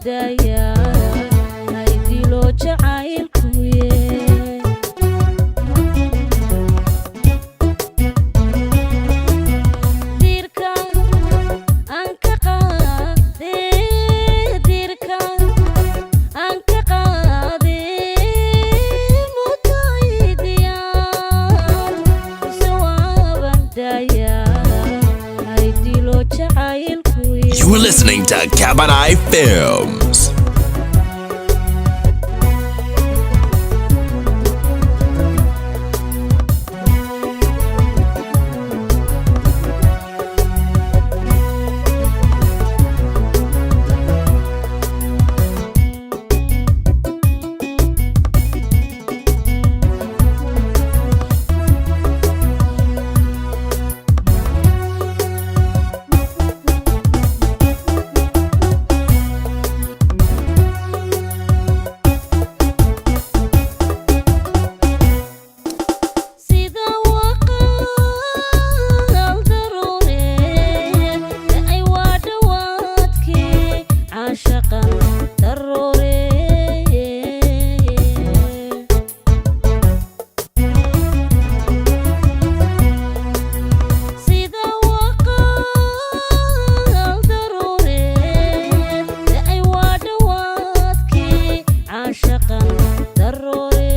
Daaya haydilo jacaylkuye. Diirka aan ka qaadee, diirka aan ka qaadee, mutaydiyaan isawaaban daaya haydilo jacaylkuye. You are listening to Cabanai Films. Sida waqal daruureed ay waa dhawaadkii caashaqan daruure. Sida waqal daruureed ay waa dhawaadkii caashaqan daruure.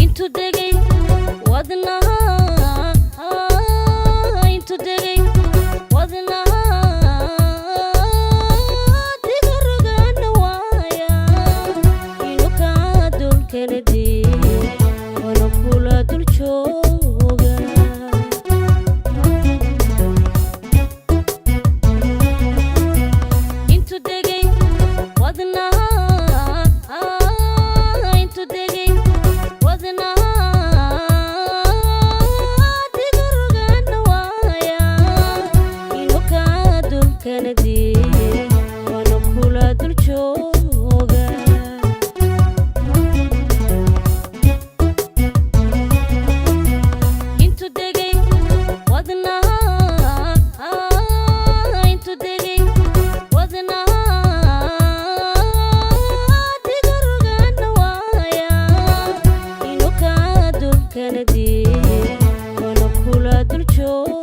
Intuu degay wadnaha, intuu degay wadnaha, diga rogaana waaya inuu kaa dulkanadi wana kula dul jooga. Intuu degay wadnaha, intuu degay wadnaha, diga rogaana waaya inuu kaa dulkanadi wana kula dul jooga. Intuu degay wadnaha, intuu degay wadnaha, diga rogaana waaya inuu kaa dulkanadi wana kula dul jooga.